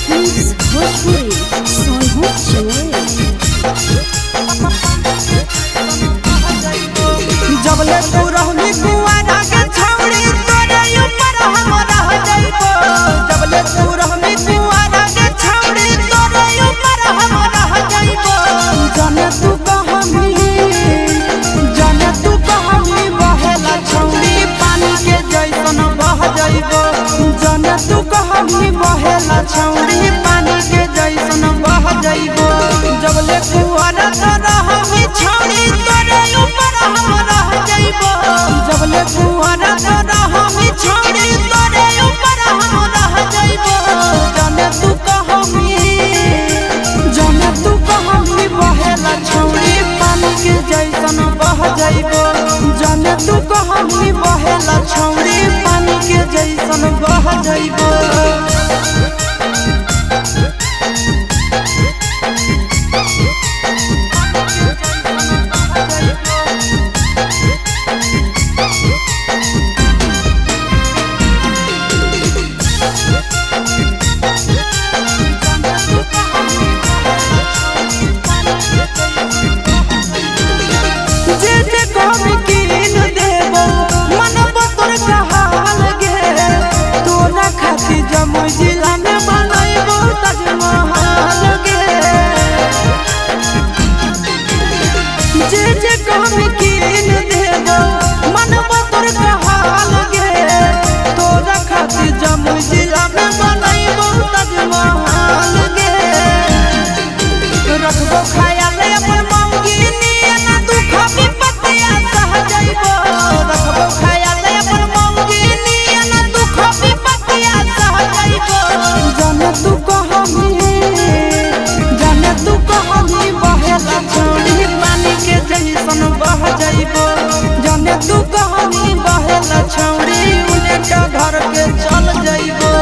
Mix Bhojpuri Sonhu Chimuri. जबले तू रहनी कुआरा के छौड़ी तोरे ऊपर हम रह जइबो। जबले तू रहनी कुआरा के छौड़ी तोरे ऊपर हम रह जइबो। जाने तू कहमी, जाने तू कहमी बहेला छौड़ी पानी के जैसन बह जइबो। जाने तू कहमी बहेला छौड़ी पानी के जैसन बह जइबो। जबले कुआरा तो रहमी छौड़ी तोरे ऊपर हम रह जइबो। जबले कुआरा तो रहमी छौड़ी तोरे ऊपर हम रह जइबो। जाने तू कहमी, जाने तू कहमी बहेला छौड़ी पानी के जैसन बह जइबो। जाने तू कहमी बहेला छौड़ी पानी के जैसन बह जइबो। जे जे कहबी कीन देबो, मनबो तोर कहाल गे। तोरा खातिर जमुई जिला में बनैबो ताजमहल गे। जे जे कहबी कीन देबो, मनबो तोर कहाल गे। तोरा खातिर जमुई जिला में बनैबो ताजमहल गे। रखबो ख्याल अपन मौगी नियन दुख विपत्तिया सह जइबो। रखबो ख्याल अपन मौगी नियन दुख विपत्तिया सह जइबो। जाने तू कहमी, जाने तू कहमी बहेला छौड़ी पानी के जैसन बह जइबो। जाने तू कहमी बहेला छौड़ी उन्हें घर के चल जइबो।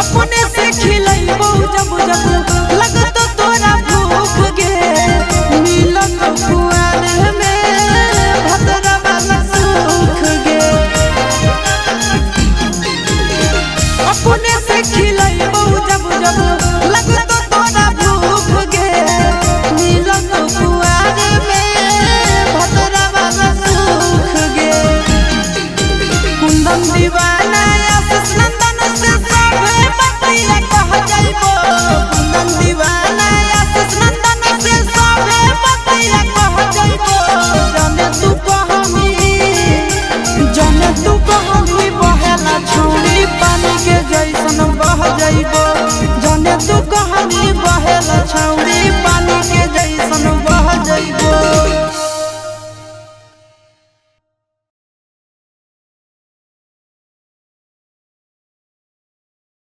अपने से खिलैबो जब जब लगत तोरा भूख गे। मिलत कुआर में भद्रा वाला सुख गे। अपने से खिलैबो जब जब लगत तोरा भूख गे। मिलत कुआर में भद्रा वाला सुख गे। कुंदन दीवाना आशीष नंदन से सभे बतिया कह जइबो। कुंदन दीवाना आशीष नंदन से सभे बतिया कह जइबो। जाने तू कहमी, जाने तू कहमी बहेला छौड़ी पानी के जैसन बह जइबो। जाने तू कहमी।